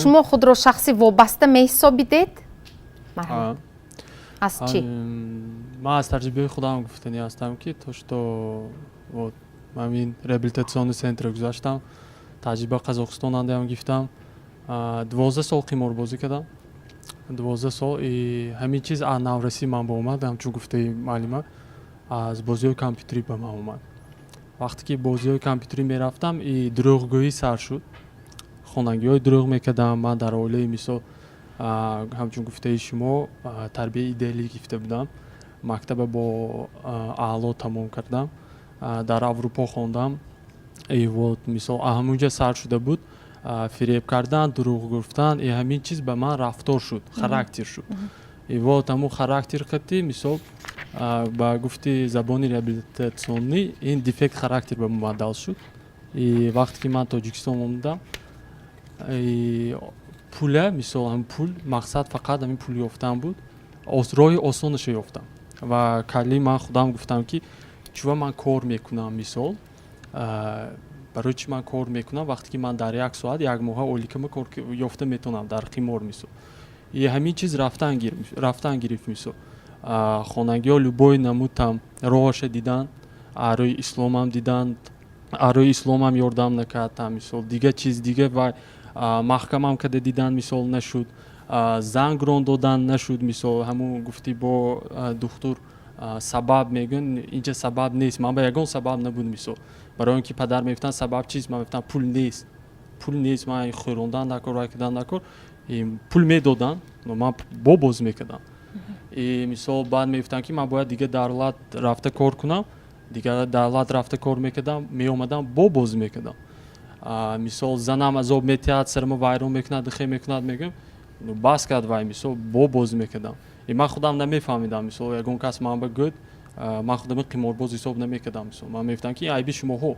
Шумо худро шахси вобаста меҳисобидед? Марҳамат, аз чӣ? Ман аз таҷрибаи худам гуфтанӣ ҳастам, ки то что вот ман ин реабилитационный центр гузаштам, таҷриба Қазоқистон андаам гирифтам, 12 сол қиморбозӣ кардам, 12 сол. И ҳамин чиз аз наврасӣ ман ба омад, ҳамчун гуфтаи муаллима, аз бозиҳои компютерӣ ба ман омад. Вақте ки бозиҳои компютерӣ мерафтам и дурӯғгӯӣ сар шуд, хонагиҳои дурӯғ мекардам. Ман дар оилаи, мисол, ҳамчун гуфтаи шумо, тарбияи идеалӣ гирифта будам, мактаба бо аъло тамом кардам, дар Аврупо хондам. И вот, мисол, ҳамунҷа сар шуда буд фиреб кардан, дурӯғ гуфтан. И ҳамин чиз ба ман рафтор шуд, характер шуд. И вот ҳамун характер қати, мисол, ба гуфти забони реабилитационный, ин дефект характер ба мубаддал шуд. И вақте ки ман Тоҷикистон омадам, пула, мисол, ҳамин пул, мақсад фақат ҳамин пул ёфтан буд, роҳи осонаша ёфтам. Ва кали ман худам гуфтам, ки чува ман кор мекунам, мисол, барои чӣ ман кор мекунам, вақте ки ман дар як соат як моҳа ойликама кор ёфта метавонам дар қимор, мисол. И ҳамин чиз рафтан гирифт. Мисол, хонагиҳо любой намудтам роҳаша дидан, рӯи исломам дидан, рӯи исломам ёрдам накард там, мисол, дига чиз дига ва маҳкамам када дидан, мисол, нашуд, занг рон додан нашуд. Мисол, ҳамун гуфтӣ бо духтур сабаб мегӯян, инҷа сабаб нест, ман ба ягон сабаб набуд. Мисол, барои он ки падар мегуфтанд: «Сабаб чист?» Ман мегуфтам: «Пул нест, пул нест, ман хӯрондан накор, вай кардан накор». Пул медоданд, ман бо боз мекардам. И мисол, баъд мегуфтам, ки ман бояд дига давлат рафта кор кунам. Дигар давлат рафта кор мекардам, меомадам, бо боз мекардам. Мисол, занам азоб метиҳад, сарама вайрон мекунад, дихе мекунад, мегӯям, бас кард вай, мисол, бо боз мекардам. И ман худам намефаҳмидам. Мисол, ягон кас ман ба гӯд, ман худама қиморбоз ҳисоб намекардам. Мисол, ман мегуфтам, ки ин айби шумоҳо,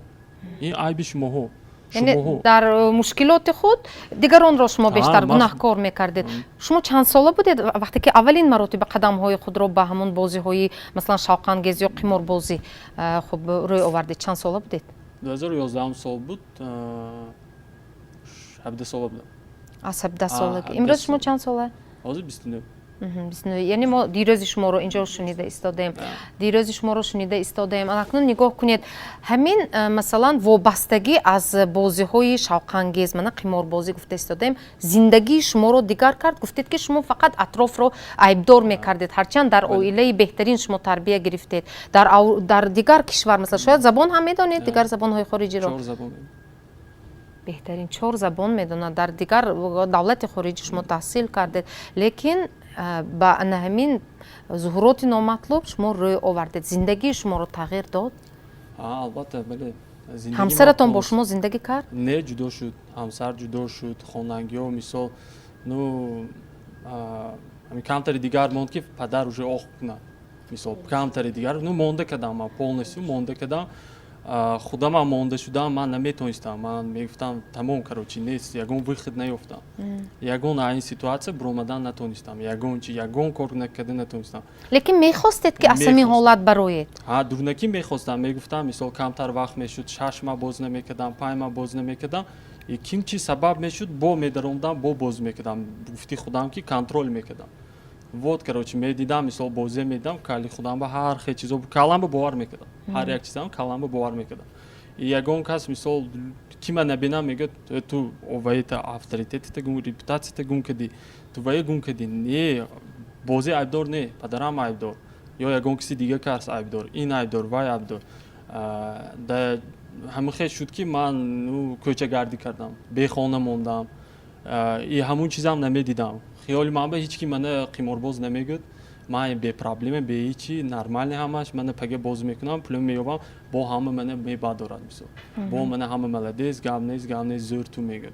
ин айби шумоҳо. Яъне дар мушкилоти худ дигаронро шумо бештар гунаҳкор мекардед. Шумо чанд сола будед, вақте ки аввалин маротиба қадамҳои худро ба ҳамон бозиҳои, масалан, шавқангез ё қиморбозӣ, хуб, рӯй овардед? Чанд сола будед? 2011 сол буд, 17 сола будам. Аз 17 солагӣ. Имрӯз шумо чанд сола? Ҳозир 29. Яъне мо дирӯзи шуморо инҷо шунида истодаем, дирӯзи шуморо шунида истодаем. Акнун нигоҳ кунед, ҳамин, масалан, вобастагӣ аз бозиҳои шавқангез, мана қиморбозӣ гуфта истодаем, зиндагии шуморо дигар кард. Гуфтед, ки шумо фақат атрофро айбдор мекардед, ҳарчанд дар оилаи беҳтарин шумо тарбия гирифтед, дар дигар кишвар, масалан, шояд забон ҳам медонед, дигар забонҳои хориҷиро. Беҳтарин, чор забон медонад. Дар дигар давлати хориҷӣ шумо таҳсил кардед, лекин ба ана ҳамин зуҳуроти номатлуб шумо рӯй овардед. Зиндагии шуморо тағйир дод? Албатта, бале. Ҳамсаратон бо шумо зиндагӣ кард? Не, ҷудо шуд, ҳамсар ҷудо шуд. Хонагиҳо, мисол, ну, камтари дигар монд, ки падар уже оқ кунад. Мисол, камтари дигар, ну, монда кардам, ман полностью монда кардам, худамам монда шудам. Ман наметонистам, ман мегуфтам: «Тамом, короче, нест, ягон выход наёфтам, ягон ин ситуация буромадан натонистам, ягон чи, ягон кор накарда натонистам». Лекин мехостед, ки аз ҳамин ҳолат бароед? Ҳа, дурнакӣ мехостам. Мегуфтам, мисол, камтар вақт мешуд, 6 маҳ боз намекардам, 5 маҳ боз намекардам. Ким чи сабаб мешуд, бо медаромдам, бо боз мекардам. Гуфти худам, ки контроль мекардам. Вот, короче, медидам, мисол, бозия медидам, кали худам ба ҳар хел чизо калам ба бовар мекардам, ҳар як чизам калам ба бовар мекардам. Ягон кас, мисол, ки ман набинам, мегӯяд: «Ту ваита авторитетита гум, репутатсията гум кардӣ, ту вае гум кардӣ». Не, бозӣ айбдор не, падарам айбдор ё ягон каси дига кас айбдор, ин айбдор, вай айбдор. Да ҳамин хел шуд, ки ман кӯчагардӣ кардам, бехона мондам. И ҳамун чизам намедидам. Хиёли ман ба ҳеҷ ки мана қиморбоз намегӯд, ман бепроблема, беҳичи, нормально ҳамаш. Мана пага боз мекунам, пулам меёбам, бо ҳама мана мебадорад, мисол, бо мана ҳама молодец, гап нест, гап нест, зӯр ту мегӯд.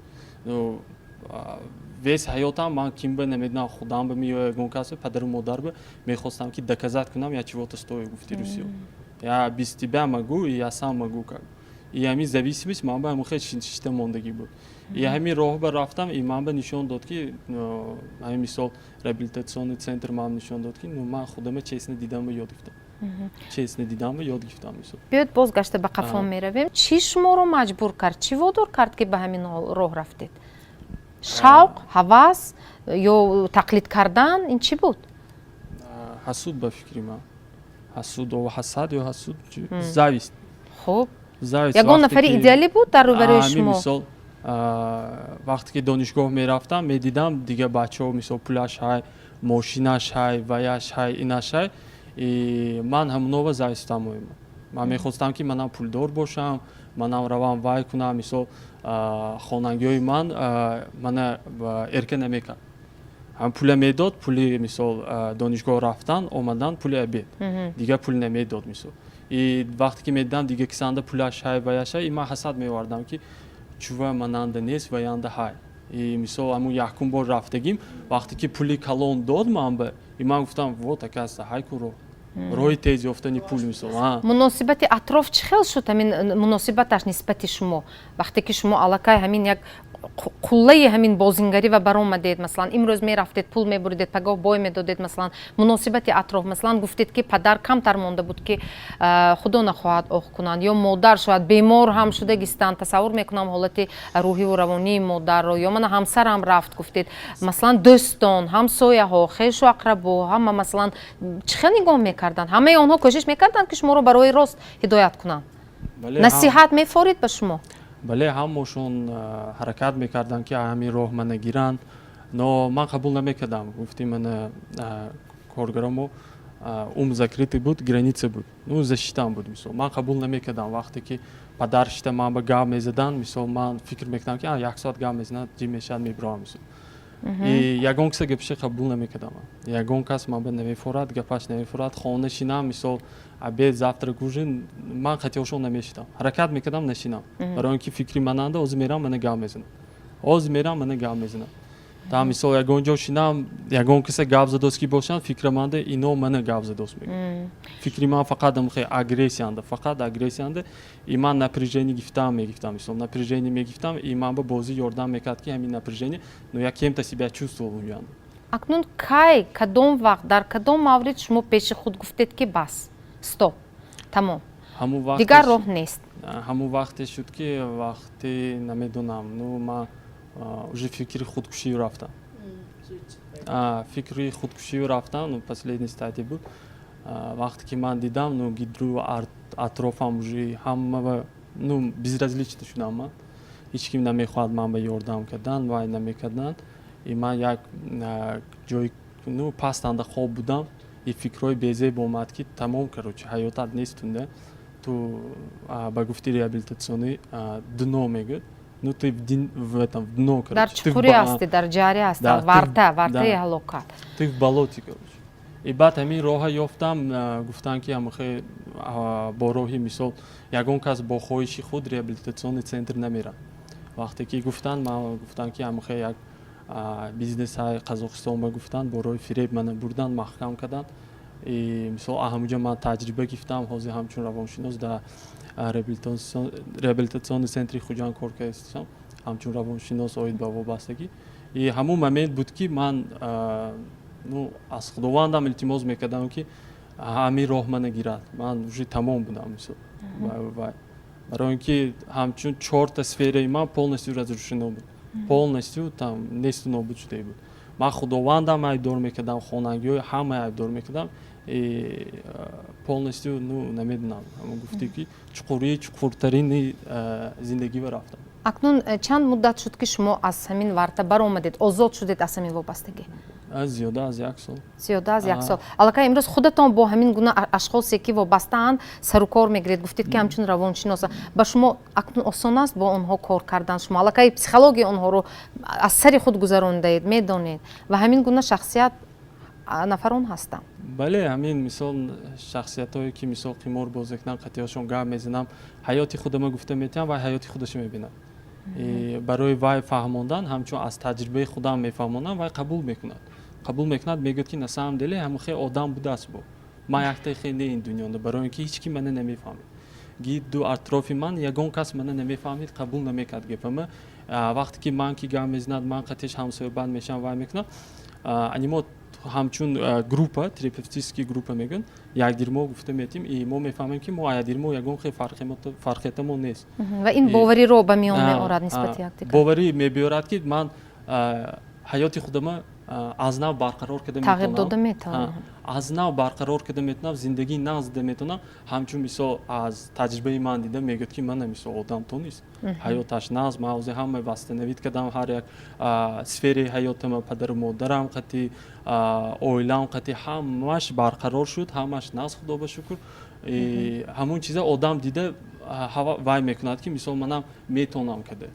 Весь ҳаётам ман ким ба намедонам, худам ба ми ё ягон кас, падару модар ба мехостам, ки доказать кунам: я чего-то стою, гуфти русиё, я без тебя могу и я сам могу как. И ҳамин зависимость ман ба ҳамон хел шишта мондагӣ буд. И ҳамин роҳ ба рафтам, и ман ба нишон дод, ки ҳамин, мисол, реабилитационный центр ман нишон дод, ки ман худама честно дидаму ёд гирифтам, честно дидаму ёд гирифтам, мисол. Биёед, боз гашта ба қафо меравем. Чӣ шуморо маҷбур кард, чӣ водор кард, ки ба ҳамин роҳ рафтед? Шавқ, ҳавас ё тақлид кардан, ин чӣ буд? Ҳасуд, ба фикри ман, ҳасуд, ҳасад ё ҳасуд, зависть. Хуб, ягон нафари идеалӣ буд дар рӯбарӯи шумо? Мисол, вақте ки донишгоҳ мерафтам, медидам, дигар бачаҳо, мисол, пулаш ҳай, мошинаш ҳай, ваяш ҳай, инаш ҳай. Ман ҳамунова зависть ам. Ман мехостам, ки манам пулдор бошам, манам равам, вай кунам. Мисол, хонангиҳои ман мана эрка намекард, ҳам пула медод, пули, мисол, донишгоҳ рафтан омадан, пули обед, дигар пул намедод. Мисол, и вақте ки медидам, дига кисанда пулаш ҳай, ваяш ҳай, и ман ҳасад меовардам, ки чува мананда нест, ваянда ҳай. И мисол, ҳамун якум бор рафтагим, вақте ки пули калон дод ман ба и ман гуфтам: «Вот, оказывается, ҳай ку роҳи тез ёфтани пул», мисол. Муносибати атроф чӣ хел шуд, ҳамин муносибаташ нисбати шумо, вақте ки шумо аллакай ҳамин як қуллаи ҳамин бозингарӣ ва баромадед? Масалан, имрӯз мерафтед, пул мебуридед, пагоҳ бой медодед. Масалан, муносибати атроф, масалан, гуфтед, ки падар камтар монда буд, ки худо нахоҳад, оҳ кунанд, ё модар шояд бемор ҳам шуда гистанд. Тасаввур мекунам ҳолати рӯҳиву равонии модарро. Ё мана ҳамсарам рафт, гуфтед. Масалан, дӯстон, ҳамсояҳо, хешу ақрабо, ҳама, масалан, чӣ хел нигоҳ мекарданд? Ҳамаи онҳо кӯшиш мекарданд, ки шуморо ба роҳи рост ҳидоят кунанд? Насиҳат мефорид ба шумо? Бале, ҳамошон ҳаракат мекарданд, ки ҳамин роҳ мана гиранд, но ман қабул намекардам. Гуфти мана коргаромо ум закрытый буд, граница буд, ну, защита м буд. Мисол, ман қабул намекардам. Вақте ки падар шита ман ба гап мезадан, мисол, ман фикр мекардам, ки як соат гап мезанад, ҷим мешавад, мебироам. Мисол, и ягон каса гапиша қабул намекардам. Ягон кас ман ба намефорад, гапаш намефорад. Хона шинам, мисол, обед, завтрак, ужин, ман қатиёшон намешидам, ҳаракат мекардам нашинам, барои он ки фикри мананда: ҳозир мерам, мана гап мезанам, ҳозир мерам, мана гап мезанам. Та мисол, ягон ҷо шинам, ягон каса гап задост ки бошанд, фикра манда: ино мана гап задост мегӯяд. Фикри ман фақат амхе агрессиянда, фақат агрессиянда. И ман напряжение гифтам, мегифтам, мисол, напряжение мегифтам, и ман ба бозӣ ёрдам мекард, ки ҳамин напряжение, но я кем-то себя чувствовал унҷанда. Акнун кай, кадом вақт, дар кадом маврид шумо пеши худ гуфтед, ки бас, стоп, тамом, дигар роҳ нест? Ҳамун вақте шуд, ки вақте, намедонам, ну, ман уже фикри худкушӣ рафтам, фикри худкушӣ рафтам, ну, последний стадия буд. Вақте ки ман дидам, ну, гирду атрофам уже ҳама, ну, безразлично шудам ман, ҳеҷ ким намехоҳад ман ба ёрдам кардан, вай намекарданд. И ман як ҷои, ну, пастанда хоб будам, и фикрҳои безеб омад, ки тамом, короче, ҳаётат нестунда ту, ба гуфти реабилитатсионӣ, дно мегӯяд, ну, ты в этом, в дно. Короче, дар чуқурӣ ҳастӣ, дар ҷарӣ ҳастӣ, варта, вартаи ҳалокат. Ты в болоте, короче. И баъд ҳамин роҳа ёфтам. Гуфтанд, ки ҳамахе бо роҳи, мисол, ягон кас бо хоҳиши худ реабилитационный центр намерад. Вақте ки гуфтанд, ман гуфтам, ки ҳамахе як бизнесҳои Қазоқистон ба гуфтанд, бо роҳи фиреб мана бурданд, маҳкам карданд. И мисол, ҳамуҷо ман таҷриба гирифтам. Ҳозир ҳамчун равоншинос дар реабилитационный центри Хуҷанд кор кардастам, ҳамчун равоншинос оид ба вобастагӣ. И ҳамун момент буд, ки ман, ну, аз Худовандам илтимос мекардам, ки ҳамин роҳ мана гирад. Ман уже тамом будам, мисол, барои он ки ҳамчун чорта сфераи ман полностью разрушено буд, полностью там несту нобуд шуда буд. Ман Худовандам айбдор мекардам, хонагиҳои ҳама айбдор мекардам и полностью, ну, намедонам, гуфтӣ, ки чуқурии чуқуртарини зиндагиро рафтам. Акнун чанд муддат шуд, ки шумо аз ҳамин варта баромадед, озод шудед аз ҳамин вобастагӣ? Зиёда аз як сол. Зиёда аз як сол. Аллакай имрӯз худатон бо ҳамин гуна ашхосе, ки вобастаанд, сарукор мегиред. Гуфтед, ки ҳамчун равоншиноса ба шумо акнун осон аст бо онҳо кор кардан. Шумо аллакай психологияи онҳоро аз сари худ гузаронидаед, медонед, ва ҳамин гуна шахсият нафарон ҳастанд. Бале, ҳамин, мисол, шахсиятҳое, ки, мисол, қимор бозӣ мекунанд, қатиҳошон гап мезанам, ҳаёти худама гуфта метиҳам, вай ҳаёти худашо мебинад. Барои вай фаҳмондан, ҳамчун аз таҷрибаи худам мефаҳмонам, вай қабул мекунад, қабул мекунад, мегӯяд, ки на самом деле ҳамон хел одам будааст, бо ман якта хел не ин дунёнда, барои он ки ҳеҷ ки мана намефаҳмид. Гирду атрофи ман ягон кас мана намефаҳмид, қабул намекард гапама. Вақте ки ман ки гап мезанад, ман қатиш ҳамсӯҳбат мешавам, вай мекунам, ани мо ҳамчун группа, терапевтический группа мегӯянд, якдир мо гуфта метиҳем, и мо мефаҳмем, ки мо аядир мо ягон хел фарқиятамо нест. Ва ин бовариро ба миён меорад нисбати якдигар. Боварӣ мебиёрад, ки ман ҳаёти худама аз нав барқарор карда тағйир дода метавонам, аз нав барқарор карда метавонам, зиндагии нағз дида метавонам. Ҳамчун мисол, аз таҷрибаи ман дида мегӯяд, ки мана, мисол, одам тонист, ҳаёташ нағз, ман ҳозир ҳама восстановить кардам, ҳар як сфераи ҳаётама, падару модарам қати, оилаам қати, ҳамаш барқарор шуд, ҳамаш нағз, худо ба шукр. Ҳамун чиза одам дида вай мекунад, ки мисол, манам метавонам карда.